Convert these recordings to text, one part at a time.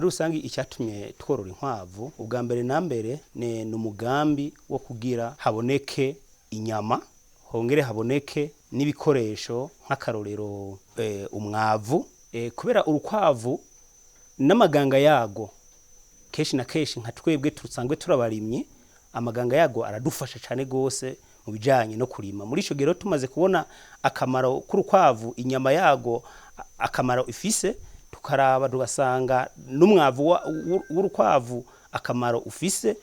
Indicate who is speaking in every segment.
Speaker 1: Muri rusange, icyatumye tworora inkwavu ubwa mbere na mbere ni umugambi wo kugira haboneke inyama, hongere haboneke n'ibikoresho, nk'akarorero umwavu, kubera urukwavu n'amaganga yago kenshi na kenshi, nka twebwe tusanzwe turabarimyi, amaganga yago aradufasha cyane gose mu bijanye no kurima. Muri ico gihe rero, tumaze kubona akamaro k'urukwavu, inyama yago akamaro ifise, tukaraba tugasanga n'umwavu w'urukwavu akamaro ufise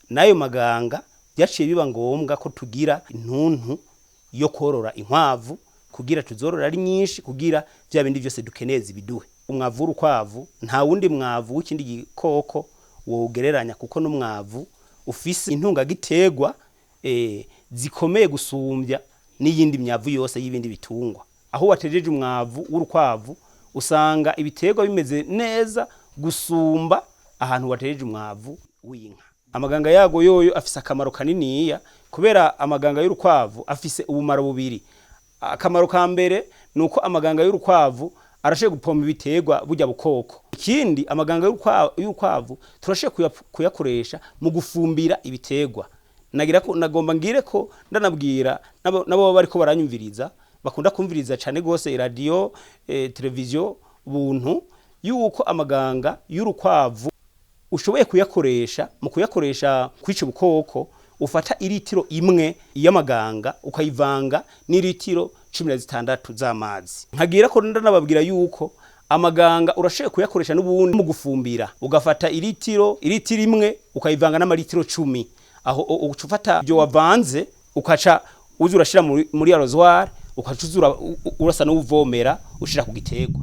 Speaker 1: n'ayo maganga, byaciye biba ngombwa ko tugira intuntu yo korora inkwavu kugira tuzorora ari nyinshi, kugira vya bindi vyose dukeneye zibiduhe. Umwavu w'urukwavu nta wundi mwavu w'ikindi gikoko wowugereranya, kuko n'umwavu ufise intungagiterwa zikomeye gusumbya n'iyindi myavu yose y'ibindi bitungwa. Aho watejeje umwavu w'urukwavu usanga ibiterwa bimeze neza gusumba ahantu watejeje umwavu w'inka. Amaganga yago yoyo afise akamaro kaniniya, kubera amaganga y'urukwavu afise ubumaro bubiri. Akamaro ka mbere ni uko amaganga y'urukwavu arashoboye gupompa ibiterwa burya bukoko. Ikindi, amaganga y'urukwavu turashoboye kuyakoresha mu gufumbira ibiterwa. Nagira ko nagomba ngire ko ndanabwira nabo bariko baranyumviriza, bakunda kumviriza cyane gose iradiyo, televiziyo Buntu, yuko amaganga y'urukwavu ushoboye kuyakoresha mu kuyakoresha kwica ubukoko. Ufata iritiro 1 y'amaganga ukayivanga n'iritiro 16 z'amazi. Nkagira ko ndanababwira yuko amaganga urashoboye kuyakoresha n'ubundi mu gufumbira, ugafata iritiro 1 ukayivanga n'amaritiro 10. Aho uca ufata ibyo wavanze, ukaca uza urashira muri arrosoir, ukaca uza urasa n'uwuvomera ushira ku giterwa.